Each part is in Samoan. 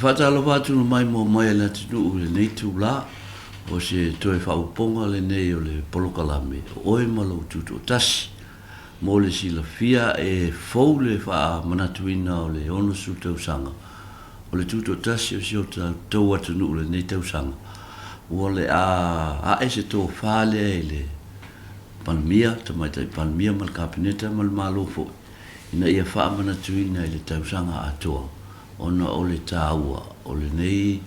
Faatalofa atu na maimoa mai a le atunuu i lenei itulā, o se toe faaopoopoga lenei o le polokalame o Oe ma Lou Tutoatasi. Mo le silafia e fou le faamanatuina o le 60 tausaga o le Tutoatasi o si o tatou atunuu i lenei tausaga, ua le a ae se tofa lea i le Palemia, Tamaitai Palemia ma le Kapeneta ma le Malo foi, ina ia faamanatuina i le tausaga atoa ona o le taua o lenei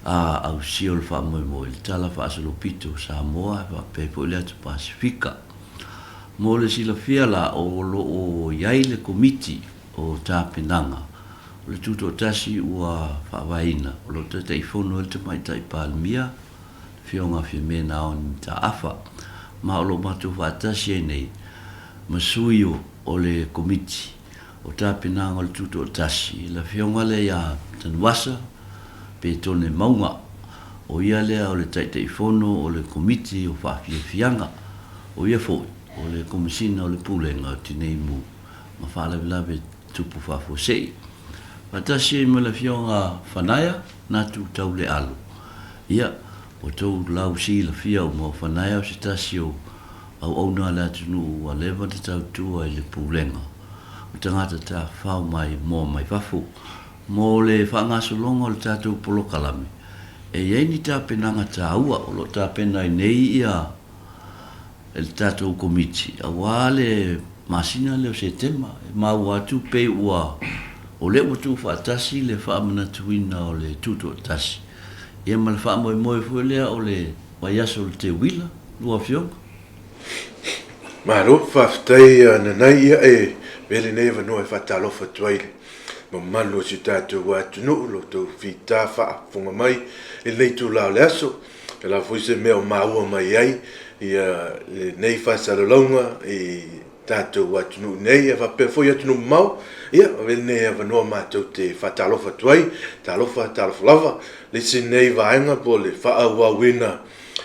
ausia o le faamoemoe i le Tala Faasolopito o Samoa e faapea ai foi le Atu Pasefika. Mo le silafia la, o lo o i ai le Komiti o Tapenaga o le Tutoatasi ua faavaeina, o lo o Taitaifono ai le Tamaitai Palemia, le Afioga a Fiame Naomi Mataafa, ma o lo o matou faatasi ai nei ma sui o le Komiti o tapenaga o le Tutoatasi, le afioga lea ia Tanuvasa Petone Mauga, o ia lea o le Taitaifono o le Komiti o Faafiafiaga, o ia foi o le Komesina o le Pulega o Tinei Mu ma Faalavelave Tupu Faafuasei. Faatasi ai ma le afioga Fanaia Natu Taulealu. Ia, ua tou lau silafia uma o Fanaia o se tasi o auauna a le atunuu ua leva ona tautua i le Pulega o tagata tafafao mai moa mai fafo. Mo le faagasologa o le tatou polokalame, e i ai ni tapenaga taua o lo o tapena ai nei ia le tatou Komiti aua le masina lea o Setema. E maua atu pei ua o lea ua tuufaatasi le faamanatuina o le Tutoatasi ia ma le faamoemoe foi lea o le vaiaso o le Teuila, lua Afioga. Malo, faafetai Nanai, ia e avea lenei avanoa e faatalofa atu ai i le mamalu o si o tatou atunuu, lo outou fita faafofoga mai i lenei itula o le aso. O le a foi se mea o maua mai ai ia lenei faasalalauga i tatou atunuu nei ae faapea foi atunuu mamao, ia avea lenei avanoa matou te faatalofa atu ai, talofa, talofa lava. Le isi lenei vaega po o le faaauauina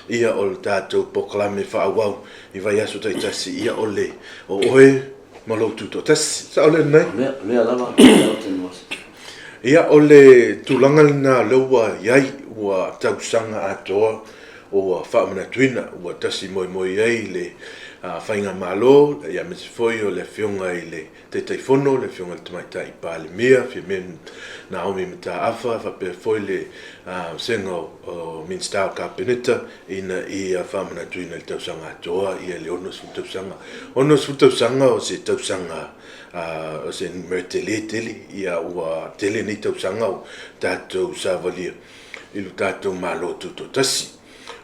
ia o le tatou polokalame faaauau i vaiaso taitasi, ia o le o oe ma lou tutoatasi. Sao lea Nanai? O lea, o lea lava, o lea ou te nofo. Ia o le tulaga lena o lea ua i ai, ua tausaga atoa ua faamanatuina, ua tasi moemoe i ai le Faigamalo, ia aemaise foi o le Afioga i le Taitaifono, le Afioga i le Tamaitai Palemia, Fiame Naomi Mataafa, faapea foi le Vasega o Minisita o Kapeneta ina ia faamanatuina i le tausaga atoa ia le 60 tausaga. 60 tausaga o se tausaga o se numera tele tele, ia ua tele nei tausaga o tatou savalia i lo tatou Malo Tutoatasi.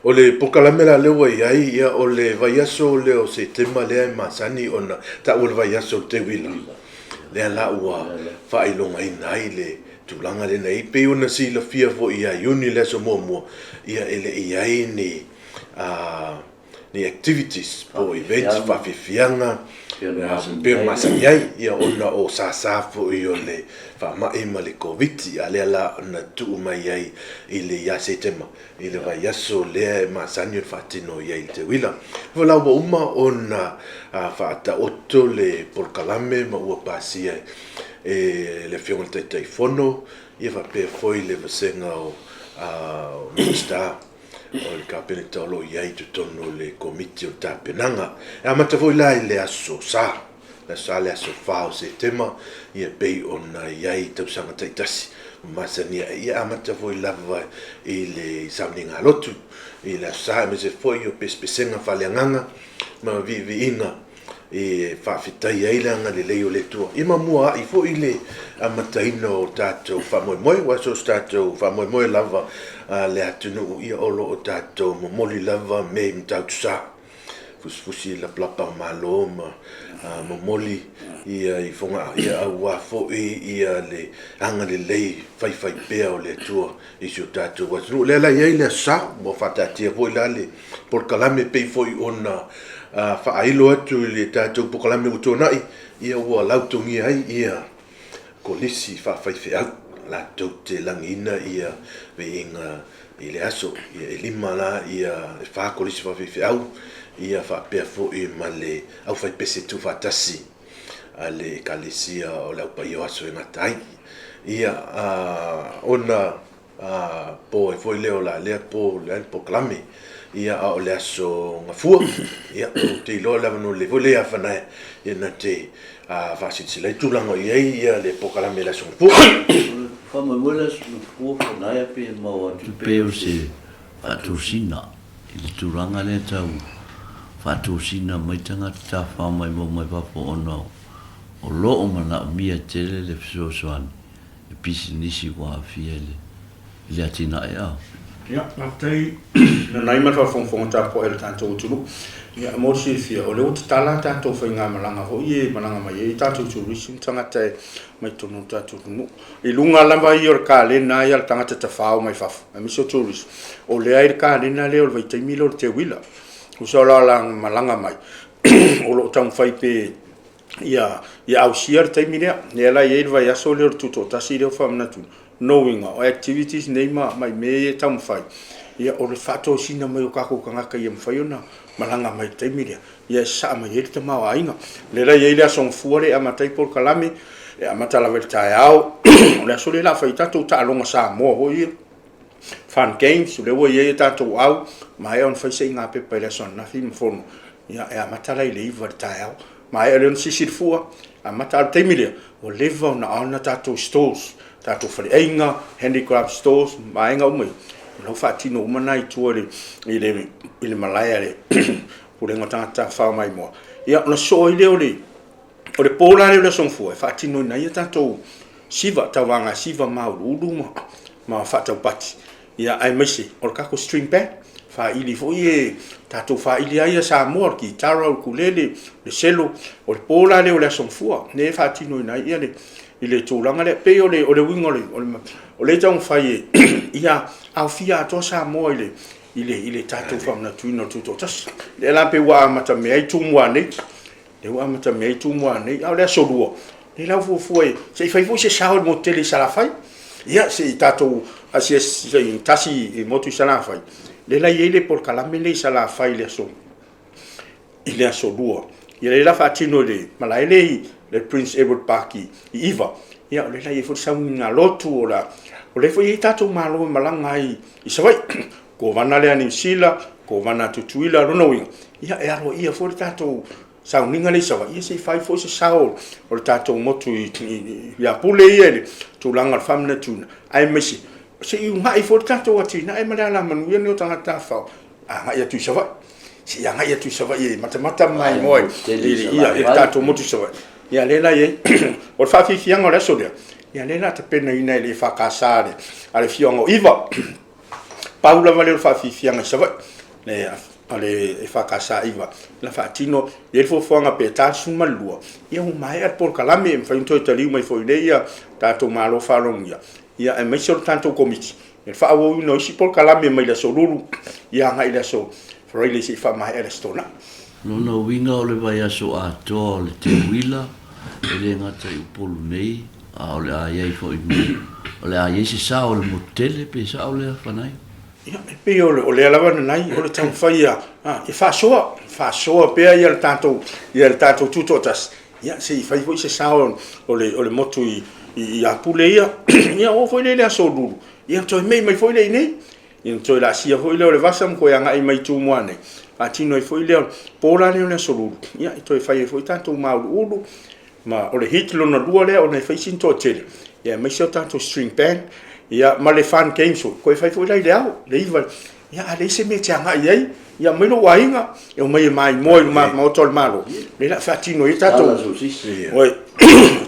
O le polokalame la lea ua i ai, ia o le vaiaso lea o Setema lea e masani ona taua le vaiaso o le Teuila, lea la ua faailogaina ai le tulaga lea na i ai. E pei ona silafia foi ia Iuni le aso muamua, ia e le i i ai ni ni activities po o events, faafiafiaga pei ona masani ai, ia ona o sasa foi o le faamai ma le Koviti, a lea la na tuu mai ai i le ia Setema i le vaiaso lea e masani ona faatino i ai le teuila. Foi la ua uma ona faataoto le polokalame ma ua pasia e le Afioga i le Taitaifono ia faapea foi le vasega o Minisita o le Kapeneta o lo o i ai i totonu o le Komiti o le Tapenaga. E amata foi la i le Aso Sa, le Aso Sa le aso 4 o Setema, ia pei ona i ai i tausaga taitasi ma masani ai. Ia amata foi lava i le sauniga lotu i le Aso Sa, aemaise foi o pesepesega faaleagaga ma viiviiga e faafetai ai le agalelei o le Atua. Ia ma muaai foi le amataina o tatou faamoemoe, aua so o se tatou faamoemoe lava a le atunuu, ia o lo o tatou momoli lava mea i Matautu Sa, fusifusi lapalapa malo ma momoli ia i Fogaa, ia aua foi ia le agalelei faifaipea o le Atua i si o tatou atunuu. O lea la e i ai le Aso Sa, ua faataatia foi la le polokalame pei foi ona faailo atu i le tatou polokalame ua tuanai, ia ua lautogia ai ia kolisi faafaifeau latou te lagiina ia viiga i le aso. Ia e lima la ia e fa kolisi faafaifeau ia faapea foi ma le aufaipese tuufaatasi a le Ekalesia o le Au Paia o Aso e Gata Ai. Ia, ona po ai foi lea o la lea po le a le polokalame, ia, a o le aso Gafua, ia, ou te iloa o le avanoa lelei foi lea ia Fanaea e na te faasilasila ai tulaga o i ai ia le polokalame i le aso Gafua. O le faamoemoe le aso Gafua Fanaea pe maua atu pei o se faatosina i le tulaga lea tau faatosina mai tagata tafafao maimoa mai fafo ona o lo o manaomia tele le fesoasoani i pisinisi ua aafia i le atinae ao. Ia, faafetai Nanai ma le faafogafoga tapuai a le tatou atunuu. Ia, mo le silafia, o lea ua tatala a tatou faigamalaga foi ia e malaga mai ai tatou tourist ma tagata mai totonu o le tatou atunuu. I luga lava ia o le kalena ia a le tagata tafao mai fafo, aemaise o tourist, o lea e i le kalena lea o le vaitaimi lea o le teuila. Tusa o la malaga mai, o lo o taumafai pe ia ausia le taimi lea. Lea la e i ai le vaiaso lea o le Tutoatasi lea ua faamanatu, lona uiga o activities nei ma mea ia e taumafai, ia o le faatosina mai o tatou tagata ia mafai ona malaga mai i le taimi lea, ia e sasaa mai ai le tamaoaiga. O lea la e i ai le Aso Gafua lea e amata ai polokalame, e amata lava i le taeao, o le aso lea o le a fai ai tatou taaloga Samoa foi ia, Fun Games, o lea ua i ai a tatou au, maea ona fai saiga pepa i le aso ananafi ma fono, ia e amata la i le 9 i le taeao. Maea lea ona sisi le fua, amata. A o le taimi lea, ua leva ona on a tatou stalls, tatou faleaiga, handicraft stalls, vaega uma ia, o la ua faatino uma na i tua i le malae a le Pulega o Tagata Tafafao Maimoa. Ia, ona sosoo ai lea o le O le po la lea o le Aso Gafua e faatinoina ai a tatou siva, tauvaga siva mauuluulu ma faataupati, ia aemaise o le tatou string band, faaili foi e tatou faaili ai ia Samoa, o le kitara, o le ukulele, le selo. O le po la lea o le Aso Gafua lea e faatinoina ai le i le tulaga lea. E pei o le uiga o lea e taumafai ia aofia atoa Samoa i le tatou faamanatuina o le Tutoatasi. Lea la pei ua amatamea ai Tumua nei, Lea ua amatamea ai Tumua nei, a o le aso Lua, lea la ua fuafua e, se i fai foi se sao i le motu tele i Salafai. Ia, se i tatou asiasi, se i tasi i le motu i Salafai, lea la e i ai le polokalame lea i Salafai i le aso, i le aso Lua. Ia lea la faatino i le malae lea i le Prince Edward Park i Iva. Ia o lea la e i ai foi le sauniga lotu, o lea foi e i ai tatou malo e malaga ai i Savaii. Kovana lea a Niu Sila, Kovana a Tutuila, o lona uiga, ia e aloaia foi le tatou sauniga lea i Savaii, ia se i fai foi se sao o le tatou motu ia Pule ia i le tulaga o le faamanatuina, aemaise se i uunai foi le tatou atinae ma le alamanuia lenei o tagata tafafao agai atu i Savaii. Se i agai atu i Savaii e matamata ma maimoa i le tatou motu i Savaii. Ia lea la e i ai. O le faafiafiaga o le aso lea, ia lea o le a tapenaina e le EFKS a le afioaga o Iva. Pau lava lea o le faafiafiaga i Savaii a le EFKS Iva na faatino. E i ai le fuafuaga pe ta le 12, ia ua maea le polokalame, e mafai ona toe taliu mai foi i inei ia tatou malo faalogia, ia aemaise o le tatou Komiti i le faaauauina o isi polokalame mai le aso Lulu ia agai i le aso Faraile se i faamaea le Aso Toonai. Lona uiga o le vaiaso atoa o le teuila e le gata i Upolu nei, a o le a i ai foi ma, o le a i ai se sao o le motu tele, pe sao lea Fanai? Ia, e pei o lea lava Nanai, o le taumafai ia, ia faasoa, faasoa pea ia le tatou, ia le tatou tutoatasi, ia se i fai foi se sao o le motu i Apule ia. Ia oo foi lea i le aso Lulu, ia ona toe mei mai foi lea i inei. Ia ona toe laasia foi lea o le vasa ma toe agai mai i Tumua nei, faatino ai foi lea, po la lea o le aso Lulu, ia e toe fai ai foi tatou mauuluulu, ma o le heat lona lua lea ona e fai sina toatele, ia aemaise o tatou string band, ia ma le fun games foi, toe fai foi la i le ao, le 9, ia a leai se mea e te agai i ai, ia aumai lou aiga, e omai e maimoa i luma Maota o le Malo, lea o le a faatino ai tatou, oi,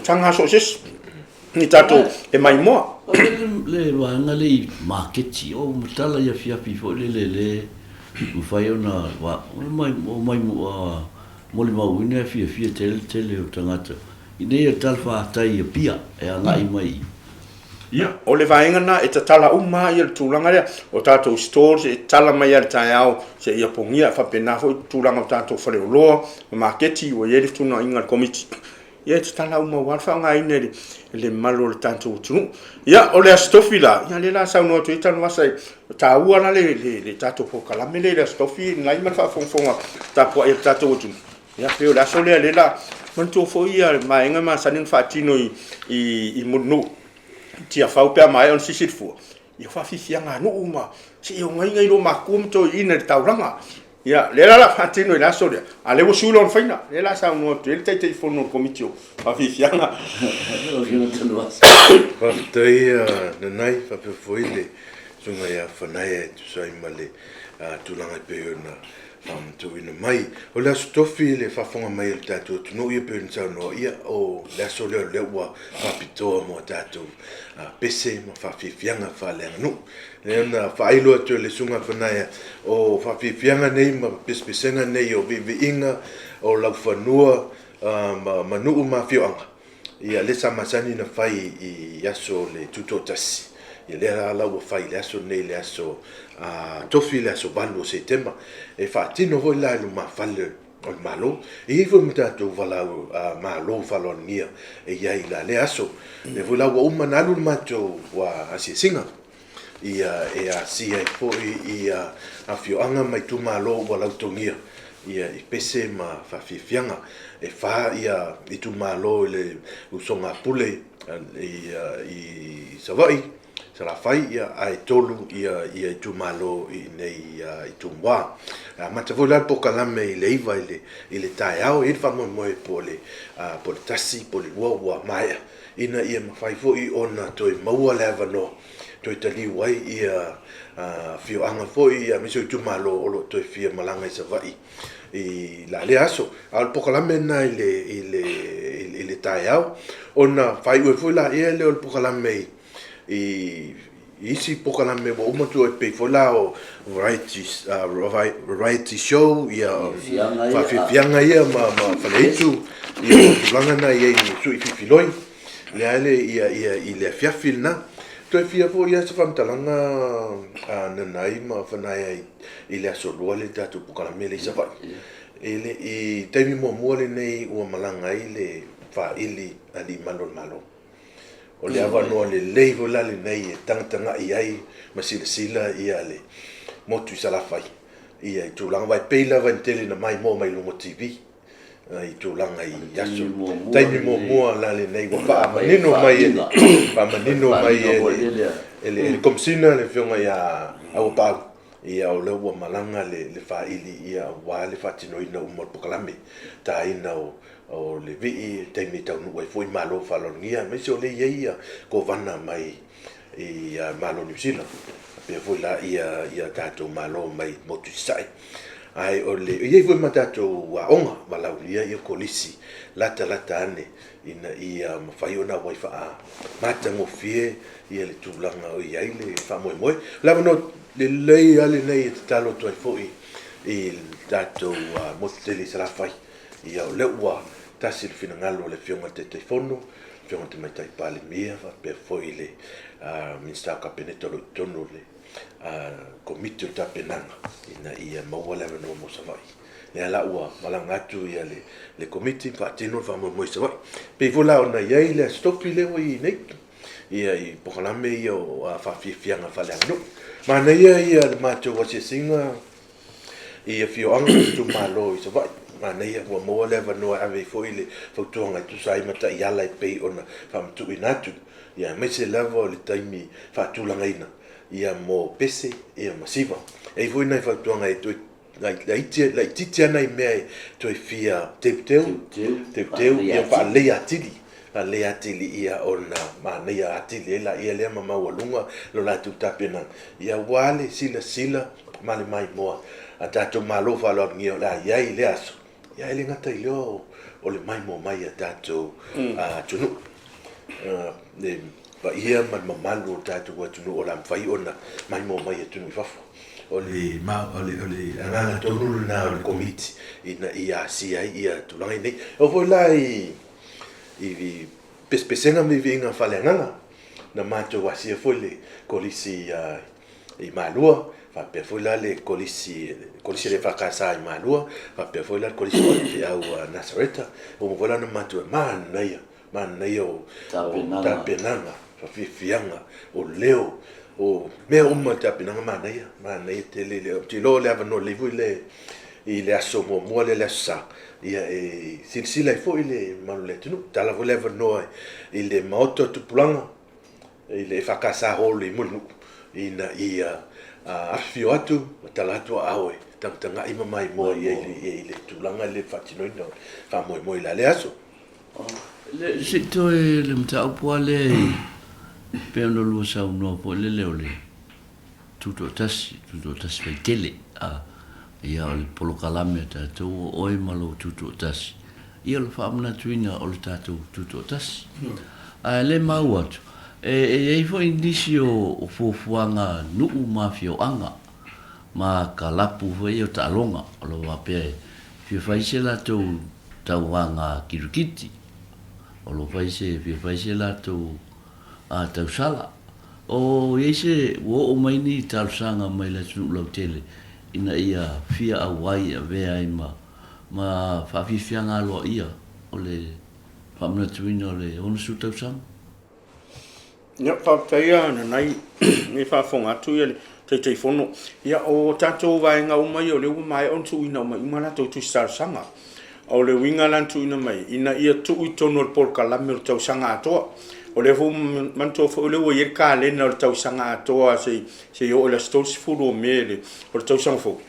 taga so o se isi, ni tatou e maimoa. O le vaega lea i maketi, o matala i afiafi foi lele le mafai ona omai molimauina e fiafia tele le tele o tagata i nei talafatai i Apia e agai mai i. Ia, o le vaega lena e tatala uma lava le tulaga lea o tatou stalls e tatala mai lava i le taeao seia pogia, e faapena foi tulaga o tatou faleoloa ma maketi ua i ai le fetuunaiga a le Komiti. Ia e tatala uma aua le faaaogaina e le mamalu o le tatou atunuu. Ia, o le Aso Tofi la, ia lea la saunoa atu ai Tanuvasa, e taua la le tatou polokalame lea i le Aso Tofi i ma le faafogafoga tapuai a le tatou atunuu. Ia pei o le aso lea lea la manatua foi ia vaega masani ona faatino i Mulinuu. Tiafau pe a maea ona sisi le fua, ia faafiafiaga a nuu ma seia ogaiga i loomatua ma toeaiina i le taulaga. Ia, lea la o le a faatino i le aso lea, a o lea ua sui lona faiga, lea o le a saunoa atu ai le Taitaifono o le Komiti o Faafiafiaga. Faafetai Nanai, faapea foi le Susuga ia Fanaia e tusa ai ma le tulaga e pei ona faamatuuina mai. O le Aso Tofi i le faafofoga mai a le tatou atunuu ia pei ona saunoa, ia o le aso lea o lea ua faapitoa mo a tatou pese ma faafiafiaga faaleaganuu. Lea na faailo atu e le Susuga Fanaia, o faafiafiaga nei ma pesepesega nei o viiviiga o laufanua ma nuu ma afioaga, ia lea sa masani ona fai i aso o le Tutoatasi, ia lea la ua fai i le aso lenei, le aso Tofi, le aso 8 o Setema. E faatino foi la i lumafale o le Malo. E i ai foi ma tatou valaau malo faaaloalogia e i ai i la lea aso. Lea foi la ua uma ona alu le matou asiasiga ia e asia ai foi ia afioaga ma itumalo ua lautogia ia i pese ma faafiafiaga. E fa ia itumalo i le usoga a Pule i Savaii, Salafai, ia ae 3 ia itumalo i inei i Tumua. E amata foi la le polokalame i le 9 i le taeao, e i ai le faamoemoe po o le 1 po o le 2 ua maea, ina ia mafai foi ona toe maua le avanoa toe taliu ai ia afioaga foi aemaise o itumalo o lo o toe fia malaga i Savaii i la lea aso. A o le polokalame lena i le taeao, ona faaiu ai foi laia lea o le polokalame i isi polokalame ua uma atu e pei foi la o variety show, ia faafiafiaga ia ma faleaitu, ia tulaga na e i ai i sui fifiloi, lea le ia i le afiafi lena. Toe fia foi lava se faamatalaga a Nanai ma Fanaia i le aso Lua lea i le tatou polokalame lea i Savaii. I le taimi muamua lenei ua malaga ai le faili alii malu o le Malo. O le avanoa lelei foi la lenei e tagatagai ai ma silasila le motu i Salafai i tulaga, aua e pei lava ona tele ina maimoa mai luga o TV i tulaga i aso. Taimi muamua la lenei ua faamanino mai e le, faamanino mai e le Komesina le Afioga ia Auapaau, ia o lea ua malaga le faili aua le faatinoina uma o le polokalame, taina o le vii i taimi e taunuu ai foi malo faaaloalogia, aemaise o lea e i ai kovana mai i Malo o Niu Sila, faapea foi la ia tatou malo mai motu i Sasae. Ae o le, e i ai foi ma tatou aoga valaaulia ia kolisi latalata ane ina ia mafai ona auai faamatagofie ia le tulaga o i ai le faamoemoe. O le avanoa lelei lava lenei e tatalo atu ai foi i le tatou motu tele i Salafai, Ia o lea ua tasi le finagalo o le Afioga i le Taitaifono, le Afioga i le Tamaitai Palemia faapea foi le Minisita o Kapeneta o lo o i totonu o le Komiti o le Tapenaga ina ia maua le avanoa mo Savaii. Lea la ua malaga atu le Komiti ma faatino le faamoemoe i Savaii. E pei foi la ona i ai le Aso Tofi lea ua i ai nei i polokalame ia o faafiafiaga faaleaganuu. Manaia ia le matou asiasiga i afioaga ma itumalo i Savaii. Manaia ua maua le avanoa e ave ai foi le fautuaga e tusa ai ma taiala e pei ona faamatuuina atu, ia aemaise lava o le taimi faatulagaina ia mo pese ia ma siva. E i ai foi nai fautuaga e toe laitiiti lava nai mea e toe fia teuteu, teuteu ia faaleleia atili, faaleleia atili ia ona manaia atili ai laia lea ma maualuga lo latou tapenaga, ia aua le silasila ma le maimoa a tatou Malo faaaloalogia o le a i ai i lea aso, ia e le gata i lea o le maimoa mai a tatou atunuu. Le paia ma le mamalu o le tatou atunuu o le a mafai ona maimoa mai i atunuu i fafo. O le agaga tonu lena o le Komiti ina ia asia ai ia tulaga nei. E oo foi la i pesepesega ma viiviiga faaleagaga, na matou asia foi le Kolisi i Malua, faapea foi la le Kolisi, Kolisi a le EFKS i Malua, faapea foi la le Kolisi o Faifeau a Nasareta. Ua uma foi la ona matou, manaia, manaia o tapenaga, faafiafiaga, o leo, o mea uma i le tapenaga, manaia, manaia tele. Ou te iloa o le avanoa lelei foi lea i le aso muamua lea, le Aso Sa, ia e silasila ai foi le mamalu o le atunuu. Tatala foi le avanoa i le Maota o Tupulaga. i le EFKS Hall i Mulinuu ina ia afifio atu ma tala atu aao e tagatagai ma maimoa i ai i le tulaga lea i le faatinoina o le faamoemoe i la lea aso. Se i toe le mataupu lava lea e pei ona lua saunoa foi lele o le Tutoatasi, Tutoatasi faitele, a, ia o le polokalame a tatou o oe ma lou Tutoatasi, ia o le faamanatuina o le tatou Tutoatasi. Ae le maua atu, e, e i ai foi nisi o, o fuafuaga nuu ma afioaga, ma kalapu foi ia o taaloga, o lo o faapea e fia fai se latou tauvaga kirikiti, o lo o fai se, fia fai se latou a tausala. O i ai se ua oo mai ni talosaga mai le atunuu lautele ina ia fia auai e avea ai ma ma faafiafiaga aloaia o le faamanatuina o le 60 tausaga? Ia, faafetai a Nanai e faafofoga atu ia le Taitaifono. Ia, o tatou vaega uma ia o lea ua maea ona tuuina uma uma latou tusi talosaga. O le uiga la na tuuina mai, ina ia tuu i totonu o le polokalame o le tausaga atoa. O lea foi, manatua foi o lea ua i ai le kalena o le tausaga atoa seia oo i le aso 30 o Me o le tausaga fou.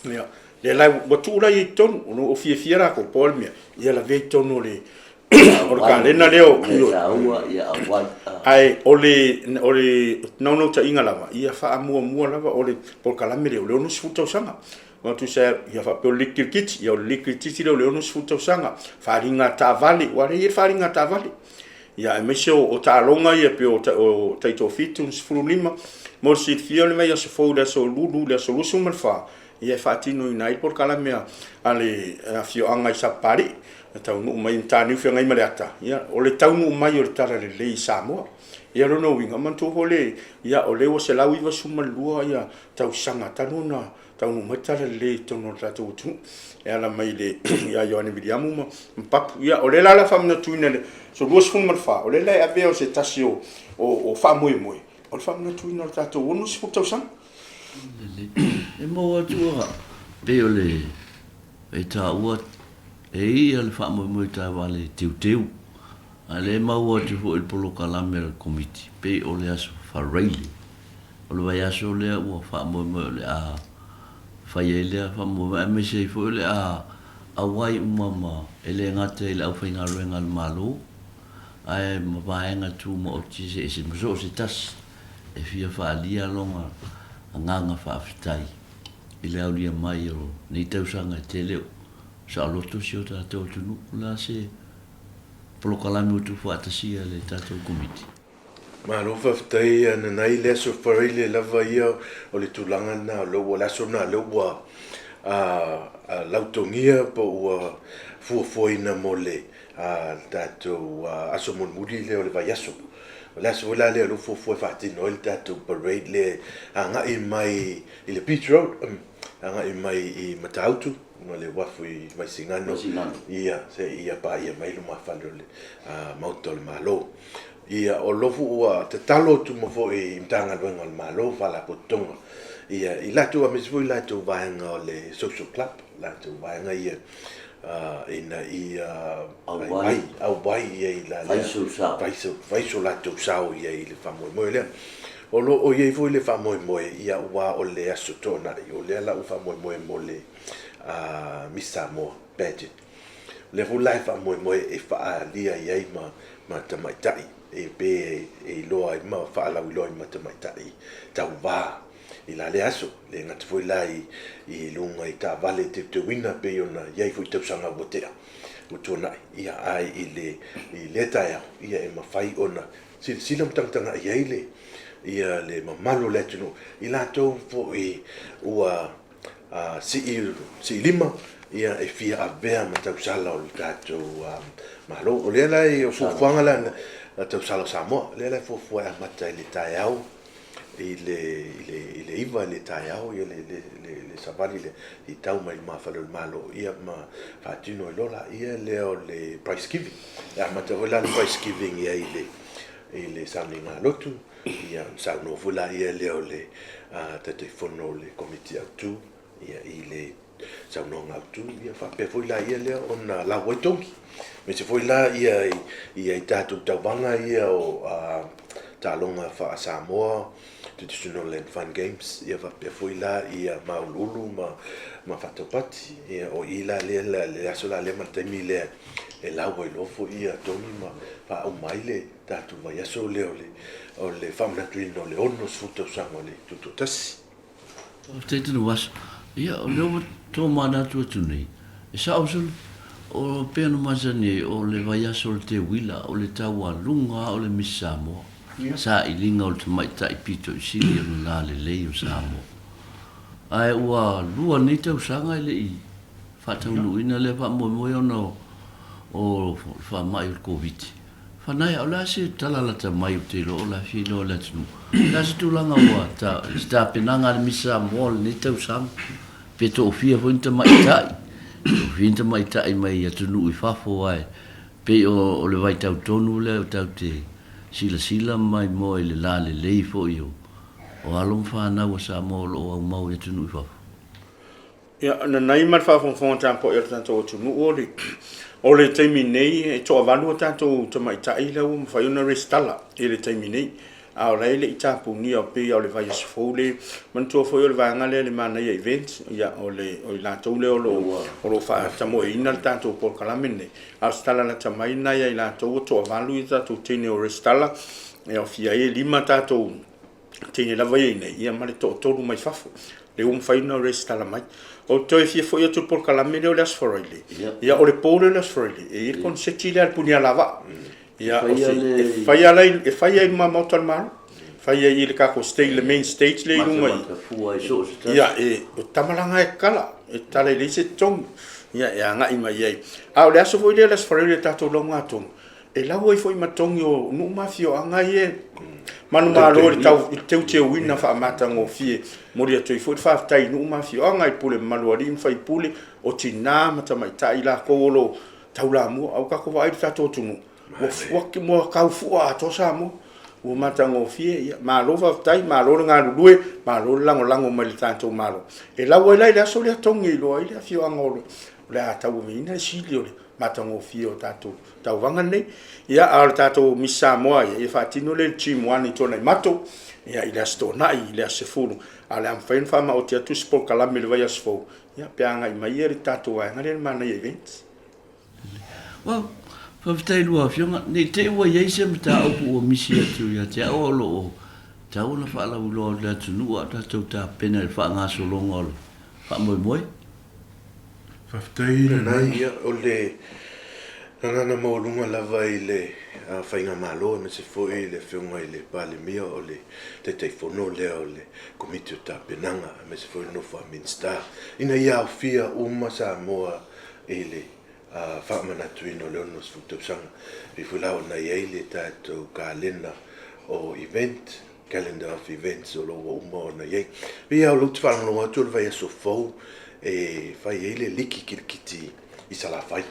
Ia, lea la ua tuu la i ai i totonu, o lo o fiafia latou, pau o le mea, ia lavea i totonu o le o le kalena lea o Ae o le o le naunautaiga lava, ia faamuamua lava o le polokalame lea o le 60 tausaga. Aua tusa ia faapea o le liki kirikiti, ia o le liki kirikiti lea o le 60 tausaga, faaaliga taavale, aua o lea e i ai le faaaliga taavale. Ia aemaise o taaloga ia pei o taitoafitu ma 15. Mo le silafia o le vaiaso fou i le aso Lulu i le aso 24, ia e faatinoina ai le polokalame a le afioaga i Sapapalii, e taunuu mai i Mataniu Feagaimaleata, ia o le taunuu mai o le Talalelei i Samoa. Ia o lona uiga, manatua foi le, ia o lea ua 192 tausaga talu ona taunuu mai le Talalelei i totonu o le tatou atunuu e ala mai ia Ioane Viliamu ma Papu. Ia, o lea la o le a faamanatuina i le aso 24, o lea la e avea o se tasi o faamoemoe o le faamanatuina o le tatou 60 tausaga. E maua atu a pei o le e taua e ia le faamoemoe taavale teuteu, a o lea e maua atu foi i le polokalame a le Komiti pei o le aso Faraile. O le vaiaso lea ua faamoemoe o le a fai ai lea faamoemoe aemaise ai foi o le a auai uma ma e le gata i le aufaigaluega a le Malo ae ma vaega tumaoti eseese ma so o se tasi e fia faaalia lona agaga faafetai i le aulia mai o nei tausaga e tele o saoloto si o tatou atunuu. O le a se polokalame ua tuufaatasia e le tatou Komiti? Malo faafetai Nanai, le aso Faraile lava ia o le tulaga lena o lea ua, le aso lena o lea ua lautogia po ua fuafuaina mo le tatou aso mulimuli lea o le vaiaso. O le aso foi la lea o lea ua fuafua e faatino ai le tatou parade lea e agai mai i le Beach Road, agai mai i Matautu ma le uafu i Vaisigano, ia seia paia mai lumafale o le Maota o le Malo. Ia, o lo ua tatalo atu ma foi i Matagaluega a le Malo, Faalapotopotoga, ia, i latou aemaise foi latou vaega o le Social Club, latou vaega ia, ina ia auai, auai ia i la lea, fai so, fai so latou sao i ai i le faamoemoe lea. O lo o i ai foi le faamoemoe, ia, aua o le Aso Toonai, o lea la ua faamoemoe mo le Miss Samoa Pageant. O lea foi la e faamoemoe e faaalia i ai ma tamaitai e pe e iloa ai ma faalauiloa ai ma tamaitai tauva i la lea aso. E le gata foi la i luga i taavale teuteuina pei ona i ai foi i tausaga ua tea ua tuanai, ia ae i le i lea taeao ia e mafai ona silasila ma tagatagai i ai le ia le mamalu o le atunuu i latou foi ua sii lima e fia avea ma tausala o le tatou Malo. O lea la e fuafuaga la tausala o Samoa, lea la e fuafua e amata i le taeao i le 9 i le taeao le savali lea i tau mai lumafale o le Malo ma faatino ai loa lea o le prize giving. E amata foi la le prize giving i ai i le sauniga lotu. Ia, ona saunoa foi laia lea o le Taitaifono o le Komiti Autu ia, i le saunoaga autu, ia faapea foi laia lea ona lau ai togi. Aemaise foi la ia i, i tatou tauvaga ia o Taaloga Faa-Samoa, Traditional and Fun Games, ia faapea foi la ia Mauluulu ma ma Faataupati. Ia o i la lea le aso la lea ma le taimi lea e lau ai loa foi ia togi ma faauma ai le tatou vaiaso lea o le o le faamanatuina o le 60 tausaga o le Tutoatasi. Faafetai Tanuvasa. Ia, o lea ua tomanatu atu nei, e sao solo, o pei ona masani ai, o le vaiaso o le Teuila, o le taualuga lava o le Miss Samoa, sailiga o le tamaitai pito i sili o le lalelei o Samoa. Ae ua lua nei tausaga e le i faataunuuina lea faamoemoe ona o le faamai o le Koviti. Fanaia, o le a se tala lata mai ou te iloa o la e fia iloa e le atunuu? O le a se tulaga ua ta, se tapenaga a le Miss Samoa o lenei tausaga? Pe toafia foi ni tamaitai, toafia ni tamaitai mai atunuu i fafo ae pei o, o le vaitau tonu lea tatou te silasila mai moa i le lalelei foi o, o alo ma fanau a Samoa o lo o aumau i atunuu i fafo. Ia, nanai ma le faafogafoga tapuai a le tatou atunuu, o le, o le taimi nei e toavalu a tatou tamaitai lea ua mafai ona resitala i le taimi nei, a o la e le i tapunia pei lava o le vaiaso fou le, manatua foi o le vaega lea le Manaia Events, ia o le, o i latou lea o lo o, o lo o faatamoeina le tatou polokalame lenei. A o se tala lata mai lena ia i latou ua toavalu ia tatou teine o resitala, e aofia ai e lima tatou teine lava ia i inei, ia ma le toatolu mai fafo, lea ua mafai ona resitala mai. Ou te toe fia foi atu i le polokalame lea o le Aso Faraile, ia o le po lea o le Aso Faraile, e i ai le koneseti lea a le Punialavaa. Ia, o se, e fai lava e fai ai i luma Maota o le Malo, fai ai i le tatou stage, le main stage lea i luga i, ia, e, o tama la e tatala, e tatala e leai se totogi, ia, e agai mai ai. A o le aso foi lea o le Aso Faraile i le tatou lauga atonu, E lau ai foi ma togi o nuu ma afioaga ia e manumalo i le tau i le teuteuina faamatagofie. Momoli atu ai foi le faafetai i nuu ma afioaga i pule mamalu a alii ma faipule, o tina ma tamaitai i latou o lo o taulamua. A ua tatou vaai i le tatou atunuu, ua ua tau fua atoa Samoa. Ua matagofie, ia malo faafetai, malo le galulue, malo le lagolago mai i le tatou Malo. E lau ai la i le aso lea togi e iloa ai le afioaga o le a tauaveina le sili o le matagofie o tatou tauvaga lenei. Ia, a o le tatou Miss Samoa, ia, ia faatino lea i le Gym One i Tuanaimato, ia, i le Aso Toonai, i le aso 10, a o le a mafai ona faamaoti atu se polokalame i le vaiaso fou, ia, pe a agai mai le tatou vaega lea i le Manaia Events. Well, faafetai i lua afioga. Ne i te i ua i ai se mataupu ua misi atu ia te au o lo o tatau ona faalauiloa i le atunuu a o tatou tapena i le faagasologa o le faamoemoe. Faafetai Nanai, ia o le gagana maualuga lava i le Faigamalo aemaise foi le Afioga i le Palemia o le Taitaifono lea o le Komiti o Tapenaga aemaise foi le nofo a Minisita ina ia aofia uma Samoa i le faamanatuina o le 60 tausaga. E pei foi la ona i ai le tatou kalena o event Calendar of Events o lo o ua uma ona i ai. Pei lava o lea ou te faalogologo atu o le vaiaso fou e fai ai le liki kirikiti i Salafai.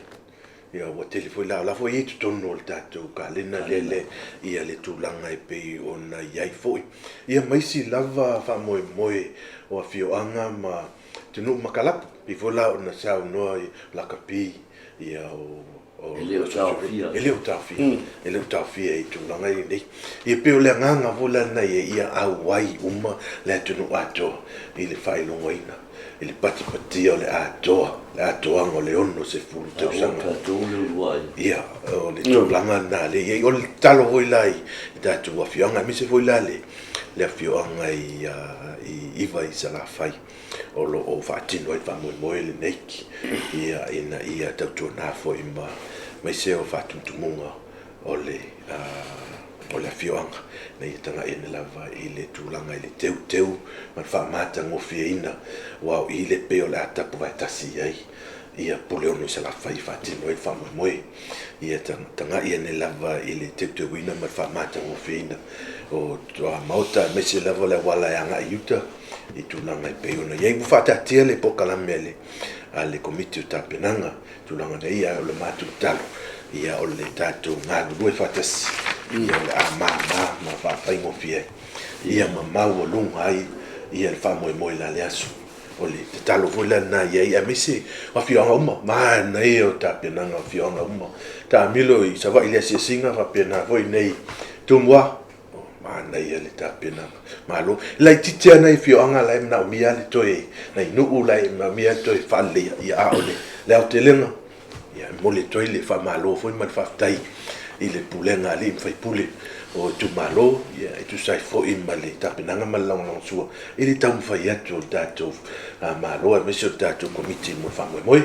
Ia ua tele foi la, o la foi e i ai i totonu o le tatou kalena lea le, ia le tulaga e pei ona i ai foi. Ia ma isi lava faamoemoe o afioaga ma atunuu ma kalapu, pei foi la ona saunoa i lakapi, ia o E le o taofia. E le o taofia. E le o taofia i tulaga ia nei. Ia pei o le agaga foi la lena ia ia auai uma le atunuu atoa i le faailogaina, i le patipatia o le atoa, le atoaga o le 60 tausaga. A ua tatou le uluai. Ia, o le tulaga lena lea e i ai. O le tatalo foi la i tatou afioaga, aemaise foi la le afioaga i Iva i Salafai. o lo o faatino ai le faamoemoe lenei ia ina ia tautuana foi ma aemaise o faatumutumuga o le o le afioaga ina ia tagai ane lava i le tulaga i le teuteu ma le faamatagofieina aua o i le pei o le a tapuvae tasi i ai ia Puleono i Salafai e faatino ai le faamoemoe. Ia tagai ane lava i le teuteuina ma le faamatagofieina o tuamaota aemaise lava le auala e agai i uta i tulaga e pei ona i ai. Ua faataatia le polokalame a le a le Komiti o Tapenaga i tulaga nei, ae o le matou tatalo, ia o le tatou galulue faatasi, ia o le a mama ma faafaigofie ai, ia ma maualuga ai ia le faamoemoe i la le aso. O le tatalo foi la lena i ai, aemaise o afioaga uma, manaia o tapenaga o afioaga uma. Taamilo i Savaii i le asiasiga, faapena foi i inei i Tumua. Manaia le tapenaga. Malo. E laitiiti lava nai afioaga la e manaomia le toe, nai nuu la e manaomia le toe faaleleia, ia a o le aotelega, ia e momoli atu ai le faamalo foi ma le faafetai i le pulega a alii ma faipule o itumalo, ia e tusa ai foi ma le tapenaga ma le lagolagosua i le taumafai atu o le tatou Malo aemaise o le tatou Komiti mo le faamoemoe.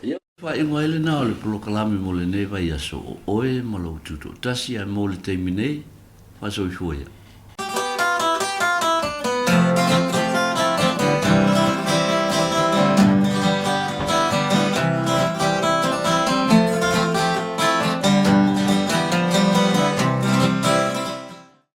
Ia, faaiuga ai lena o le polokalame mo lenei vaiaso o oe ma lou tutoatasi ae mo le taimi nei, faasoifua ia.